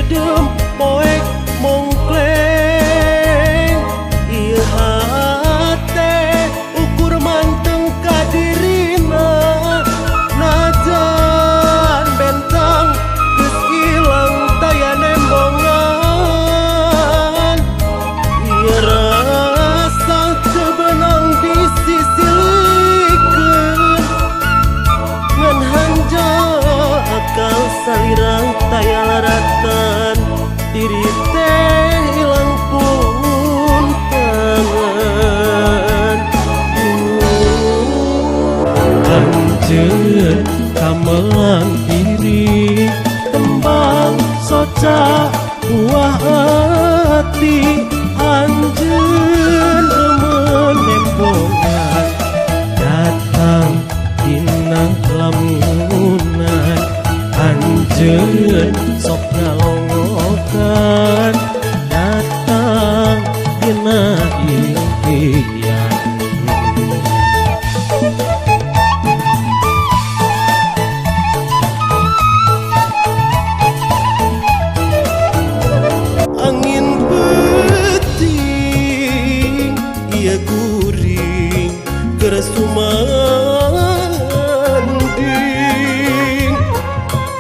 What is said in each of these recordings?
Hidem poek mongkleng ieu hate ukur manteng ka dirina najan bentang geus ilang taya nembongan ieu rasa teu beunang disisilikeun ngan hanjal akal salira taya laratan diri teh ilang puntangan. Anjeun kamelang diri tembang soca buah hati anjeun remen nembongan datang dina lamunan anjeun sok ngalongokan datang dina impian. Angin peuting ieu kuring keur sumanding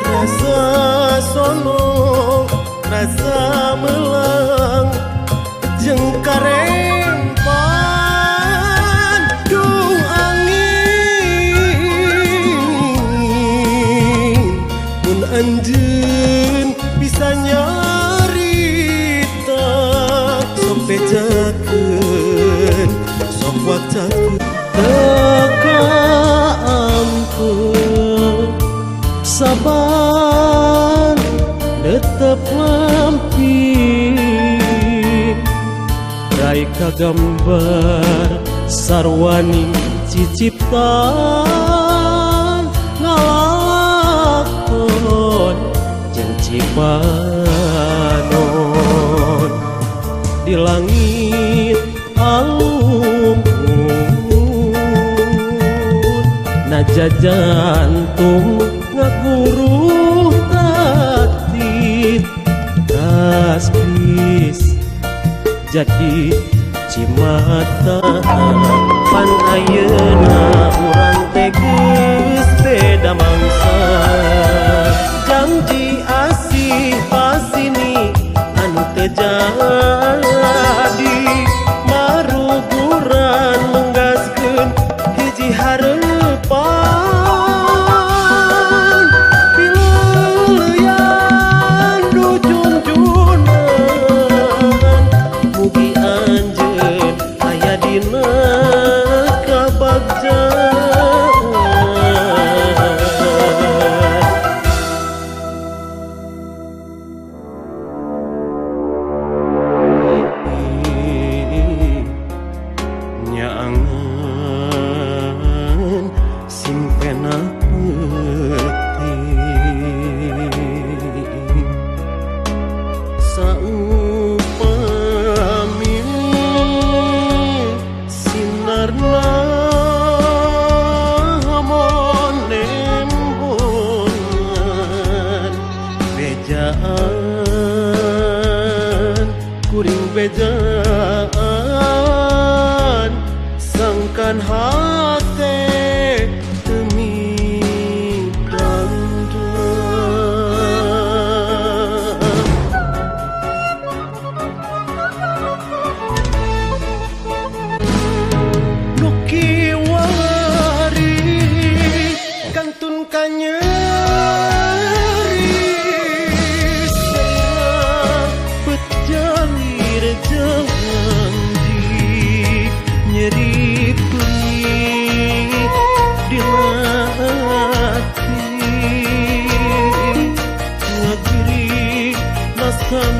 rasa sonong rasa melang jeung karempan duh angin mun anjeun bisa nyarita sok bejakeun sok wacakeun teka ampun saban netep lampi rai kagambar sarwaning ciciptan ngalakon jeung cipanon di langit alum naja jantung ngaguruh tatit tasbis jadi cimata pan ayeuna urang teh geus beda mangsa janji asih pasini anu teu jadi maruguran menggaskeun hiji harepan pileuyan du junjunan mugi anjeun aya dina kabagjaan. Nyaangan simpena peuting saupami sinarna nembongan bejaan kuring bejaan sangkan hate demi dandang. Nu kiwari kantun kanyeri pejalir janji nyeri peih dina hati ngagiri naskah.